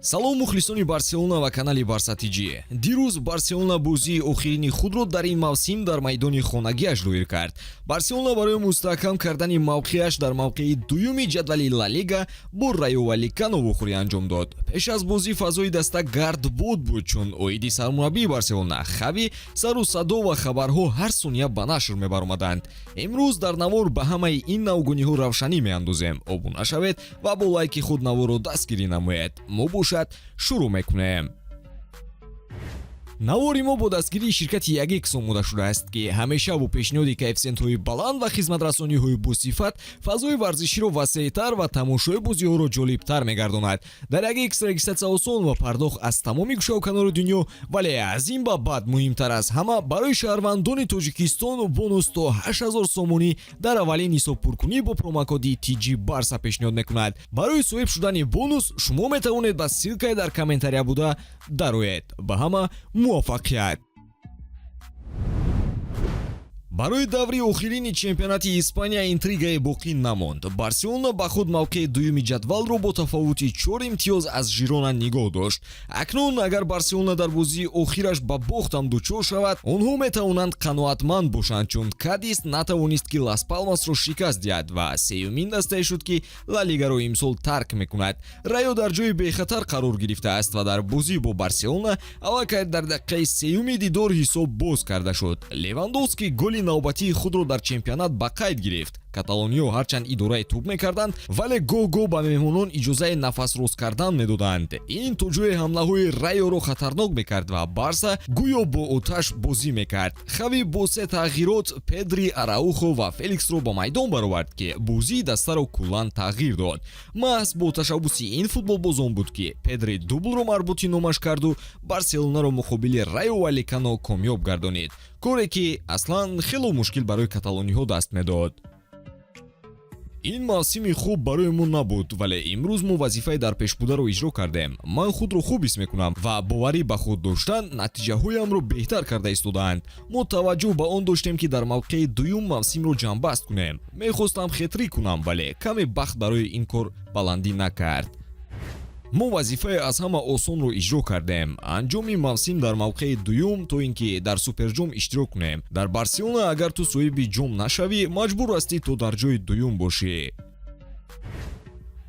Салом, мухлисони Барселона ва канали Барса ТЖ. Дирӯз Барселона бозии охирини худро дар ин мавсим дар майдони хонагиаш доир кард. Барселона барои мустаҳкам кардани мавқеаш дар мавқеи дуюми ҷадвали Ла Лига бо Райо Валикано вохӯрӣ анҷом дод. Пеш аз бозӣ фазои даста гардбод буд, чун оиди сармураббии Барселона Хави сару садо ва хабарҳо ҳар сония ба нашр мебаромаданд. Имрӯз дар навор ба ҳамаи ин навгониҳо равшанӣ меандозем. Обуна шавед ва бо лайки худ наворро дастгирӣ намоед. Мо бошад, шурӯъ мекунем. Навори мо бо дастгирии ширкати Ягикс омода шудааст, ки ҳамеша бо пешниҳоди коэффисиентҳои баланд ва хизматрасониҳои босифат фазои варзиширо васеътар ва тамошои бозиҳоро ҷолибтар мегардонад. Дар Ягикс регистратсия осон ва пардохт аз тамоми гӯшаву канори дунё, вале аз ин ба баъд, муҳимтар аз ҳама, барои шаҳрвандони Тоҷикистон бонус то 8000 сомонӣ дар аввалин ҳисобпуркунӣ бо промокоди TG Барса пешниҳод мекунад. Барои соҳиб шудани бонус шумо метавонед ба ссылкаи дар комментария буда дароед. Ба ҳама муваффақият! Барои даври охирини чемпионати Испания интригае боқӣ намонд. Барселона ба худ мавқеи дуюми ҷадвалро бо тафовути чор имтиёз аз Жирона нигоҳ дошт. Акнун агар Барселона дар бозии охираш ба бохтам дучор шавад, онҳо метавонанд қаноатманд бошанд, чун Кадис натавонист, ки Лас Палмасро шикаст диҳад ва сеюмин дастае шуд, ки Ла Лигаро имсол тарк мекунад. Райо дар ҷои бехатар қарор гирифтааст ва дар бозӣ бо Барселона аллакай дар дақиқаи сеюми дидор ҳисоб боз карда шуд. Левандовский голи навбатии худро дар чемпионат ба қайд гирифт. Каталониё ҳарчанд идораи тӯб мекарданд, вале гоҳ-гоҳ ба меҳмонон иҷозаи нафасроз кардан медоданд. Ин то ҷое ҳамлаҳои Райоро хатарнок мекард ва Барса гӯё бо оташ бозӣ мекард. Хави бо се тағйирот Педри, Араухо ва Феликсро ба майдон баровард, ки бозии дастаро куллан тағйир дод. Маҳз бо ташаббуси ин футболбозон буд, ки Педри дублро марбути номаш карду Барселонаро муқобили Райо Валикано комёб гардонид, коре ки аслан хело мушкил барои каталониҳо даст медод. Ин мавсими хуб барои мо набуд, вале имрӯз мо вазифаи дар пешбударо иҷро кардем. Ман худро хуб ҳис мекунам ва боварӣ ба худ доштан натиҷаҳоямро беҳтар карда истодаанд. Мо таваҷҷӯҳ ба он доштем, ки дар мавқеи дуюм мавсимро ҷамъбаст кунем. Мехостам хетрик кунам, вале каме бахт барои ин кор баландӣ накард. Мо вазифаи аз ҳама осонро иҷро кардем: анҷоми мавсим дар мавқеи дуюм, то ин ки дар суперҷом иштирок кунем. Дар Барселона агар ту соҳиби ҷом нашавӣ, маҷбур ҳастӣ то дар ҷои дуюм бошӣ.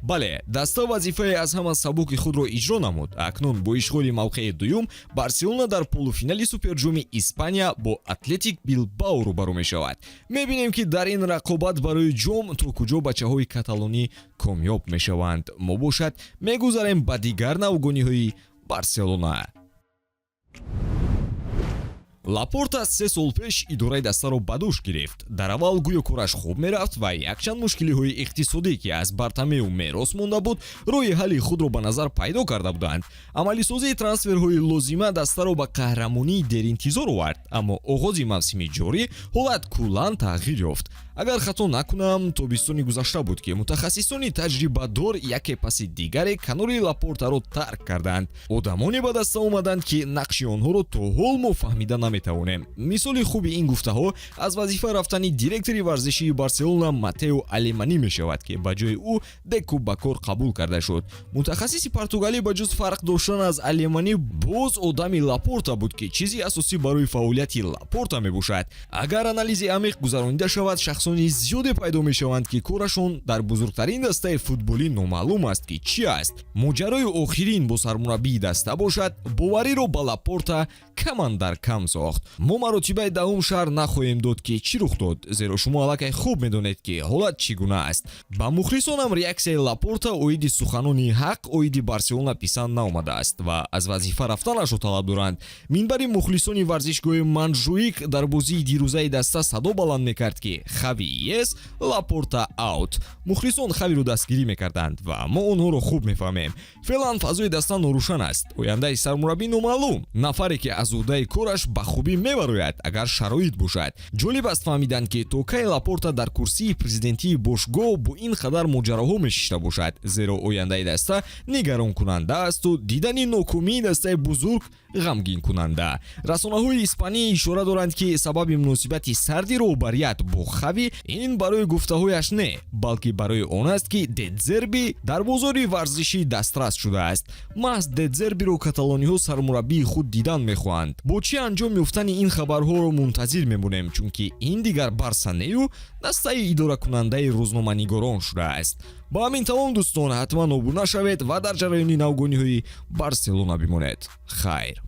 Бале, даста вазифаи аз ҳама сабуки худро иҷро намуд. Акнун бо ишғоли мавқеи дуюм Барселона дар полуфинали суперҷоми Испания бо Атлетик Билбао рӯбарӯ мешавад. Мебинем, ки дар ин рақобат барои ҷом то куҷо бачаҳои каталонӣ комёб мешаванд. Мо бошад, мегузарем ба дигар навгониҳои Барселона. Лапорта 3 сол пеш идораи дастаро ба дӯш гирифт. Дар аввал гӯё кораш хуб мерафт ва якчанд мушкилиҳои иқтисодӣ, ки аз Бартомеу мерос монда буд, роҳи ҳалли худро ба назар пайдо карда буданд. Амалисозии трансферҳои лозима дастаро ба қаҳрамонии деринтизор овард, аммо оғози мавсими ҷорӣ ҳолат куллан тағйир ёфт. Агар хато накунам, тобистони гузашта буд, ки мутахассисони таҷрибадор яке паси дигаре канори Лапортаро тарк карданд. Одамоне ба даста омаданд, ки нақши онҳоро то ҳол мо фаҳмида наметавонем. Мисоли хуби ин гуфтаҳо аз вазифа рафтани директори варзишии Барселона Матео Алеманӣ мешавад, ки ба ҷои ӯ Деку ба кор қабул карда шуд. Мутахассиси португалӣ ба ҷуз фарқ доштан аз Алеманӣ боз одами Лапорта буд, ки чизи асосӣ барои фаъолияти Лапорта мебошад. Агар анализи амиқ гузаронида шавад, шахсони зиёде пайдо мешаванд, ки корашон дар бузургтарин дастаи футболӣ номаълум аст, ки чӣ аст. Моҷарои охирин бо сармураббии даста бошад, бовариро ба Лапорта камандар кам сохт. Мо маротибаи даҳум шарҳ нахоҳем дод, ки чӣ рух дод, зеро шумо аллакай хуб медонед, ки ҳолат чӣ гуна аст. Ба мухлисонам реаксияи Лапорта оиди суханони ҳақ оиди Барселона писанд наомадааст ва аз вазифа рафтанашро талаб доранд. Минбари мухлисони варзишгоҳи Монжуик дар бозии дирӯзаи даста садо баланд мекард, ки «Хави yes, Лапорта out». Мухлисон Хавиро дастгирӣ мекарданд ва мо онҳоро хуб мефаҳмем. Феълан фазои даста норӯшан аст, ояндаи сармураббӣ номаълум. Нафаре, ки аз уҳдаи кораш ба хубӣ баромада наметавонад. хубӣ мебарояд, агар шароит бошад. Ҷолиб аст фаҳмидан, ки то кай Лапорта дар курсии президентии бошгоҳ бо ин қадар моҷароҳо мешишта бошад, зеро ояндаи даста нигаронкунанда асту дидани нокомии дастаи бузург ғамгинкунанда. Расонаҳои испанӣ ишора доранд, ки сабаби муносибати сарди роҳбарият бо Хави ин барои гуфтаҳояш не, балки барои он аст, ки Дедзерби дар бозори варзишӣ дастрас шудааст. Маҳз Дедзербиро каталониҳо сармураббии худ дидан мехоҳанд. Бо чӣ анҷом ёфтани ин хабарҳоро мунтазир мемонем, чунки ин дигар Барса нею дастаи идоракунандаи рӯзноманигорон шудааст. Ба ҳамин тамом, дӯстон. Ҳатман обуна шавед ва дар ҷараёни навгониҳои Барселона бимонед. Хайр.